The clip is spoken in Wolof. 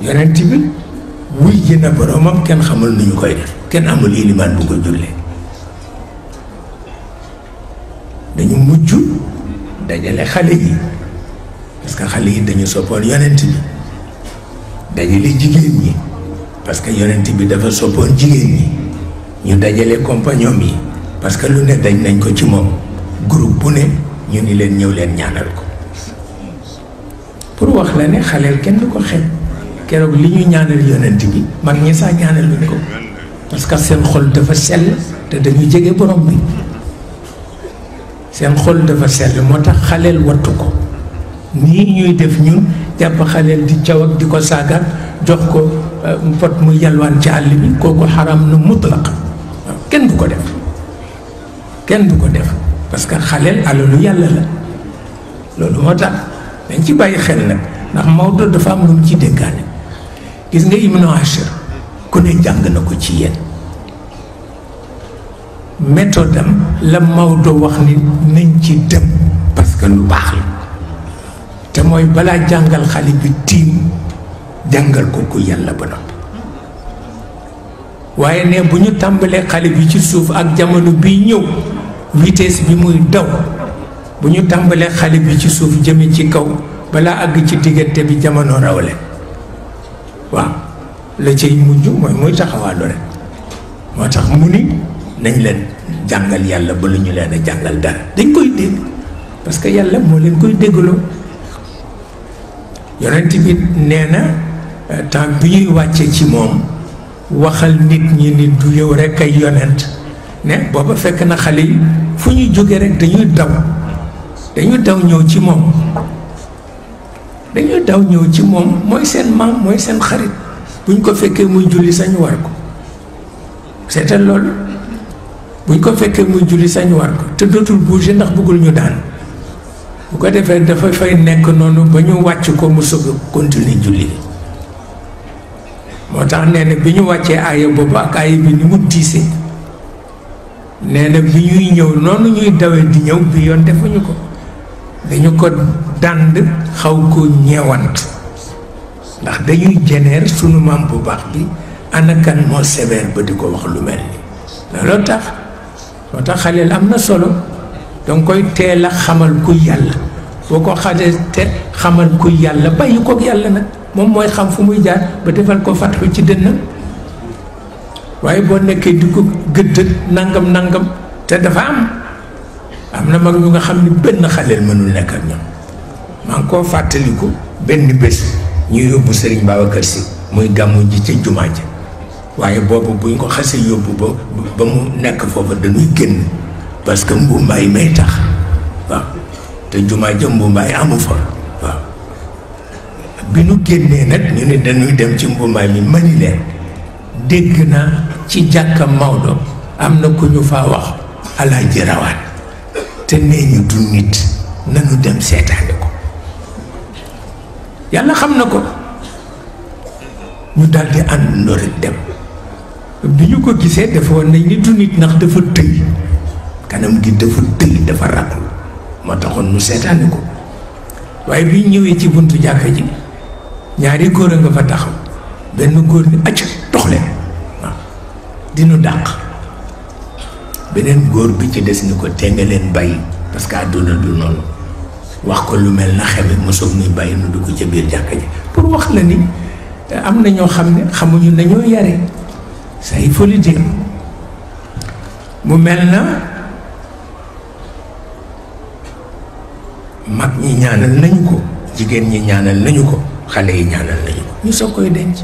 yonent bi wuy ji na boromam kenn xamul nu ñu koy def kenn amul ilimaan bu ko jullee dañu mujj dajale xale yi parce que xale yi dañu soppoon yonent bi dajale jigéen ñi parce que yonent bi dafa soppoon jigéen ñi ñu dajale compagnon yi parce que lu ne dañ nañ ko ci moom groupe bu ne ñu ni leen ñëw leen ñaanal ko pour wax la ne xaleel kenn du ko xeeb keroog li ñu ñaanal yonent bi mag ñi sax ñaanal luñ ko parce que seen xol dafa sell te dañu jege borom bi seen xol dafa sell moo tax xaleel wattu ko nii ñuy def ñun jàpp xaleel di caw ak di ko saagaat jox ko pot mu yalwaan ci àll bi kooku xaram na mutlaq waaw kenn du ko def kenn du ko def parce que xaleel alalu yàlla la loolu moo tax dañ ci bàyyi xel nag ndax Maodo dafa am lu mu ci dénkaane gis nga Ibnu Ashir ku ne jàng na ko ci yéen méthode am la Maodo wax ni nañ ci dem parce que lu baax la te mooy balaa jàngal xale bi tiim jàngal ko ku yàlla ba noppi waaye ne bu ñu tàmbalee xale bi ci suuf ak jamono bi ñëw vitesse bi muy daw bu ñu tàmbalee xale bi ci suuf jëme ci kaw balaa àgg ci diggante bi jamono rawle waaw la cay mujj mooy muy taxawaalu rek moo tax mu ni nañ leen jàngal yàlla ba lu ñu leen a jàngal dara dañ koy dégg parce que yàlla moo leen koy déggloo yonent bi nee na temps bi ñuy wàcce ci moom waxal nit ñi ni du yow rek ay yonent ne booba fekk na xale yi fu ñuy jóge rek dañuy daw ñëw ci moom dañuy daw ñëw ci moom mooy seen maam mooy seen xarit buñ ko fekkee muy julli sañu war ko seetal loolu buñ ko fekkee muy julli sañu war ko te dootul bouger ndax bëggul ñu daan bu ko defee dafa fay nekk noonu ba ñu wàcc ko mu soog a continuer julli moo tax nee na bi ñu wàccee aaya boobu ak aaya bi ni mu diisee nee na bi ñuy ñëw noonu ñuy dawee di ñëw bi yoon defuñu ko dañu ko dànd xaw ko ñeewant ndax dañuy jeneer sunu maam bu baax bi anakan moo sévère ba di ko wax lu mel ni looloo tax moo tax xaleel am na solo danga koy teel a xamal ku yàlla boo ko xamee te xamal ku yàlla bàyyi kook yàlla nag moom mooy xam fu muy jaar ba defal ko fatxu ci dënnam waaye boo nekkee di ko gëdd nangam te dafa am na mag ñu nga xam ne benn xaleel mënul nekk ak ñoom maa ngi koo fàttaliku benn bés ñu yóbbu Serigne Babacar Sy muy gàmmu ji ca jumaa ji waaye boobu buñ ko xasee yóbbu ba mu nekk foofu dañuy génn parce que mbumbaay may tax waaw te jumaa ja mbumbaay amu fa waaw bi nu génnee nag ñu ne dañuy dem ci mbumbaay mi mani leen dégg naa ci jàkka Maodo am na ku ñu faa wax Alaaji Rawaan te nee ñu du nit nanu dem seetaani ko yàlla xam na ko ñu daldi ànd rek dem bi ñu ko gisee dafa woon nañ ni du nit ndax dafa tëy kanam gi dafa tëy dafa raglu moo taxoon mu seetaani ko waaye bi ñëwee ci buntu jàkka ji ñaari góor a nga fa taxaw benn góor ni acc dox leen waaw dinu dàq beneen góor bi ci des ni ko te nga leen bàyyi parce que àdduna du noonu wax ko lu mel na xeme mosoog nuy bàyyi nu dugg ca biir jàkka ji pour wax la ni am na ñoo xam ne xamuñu nañoo yare ça il faut le dire mu mel na mag ñi ñaanal nañu ko jigéen ñi ñaanal nañu ko xale yi ñaanal nañu ko ñu soog koy denc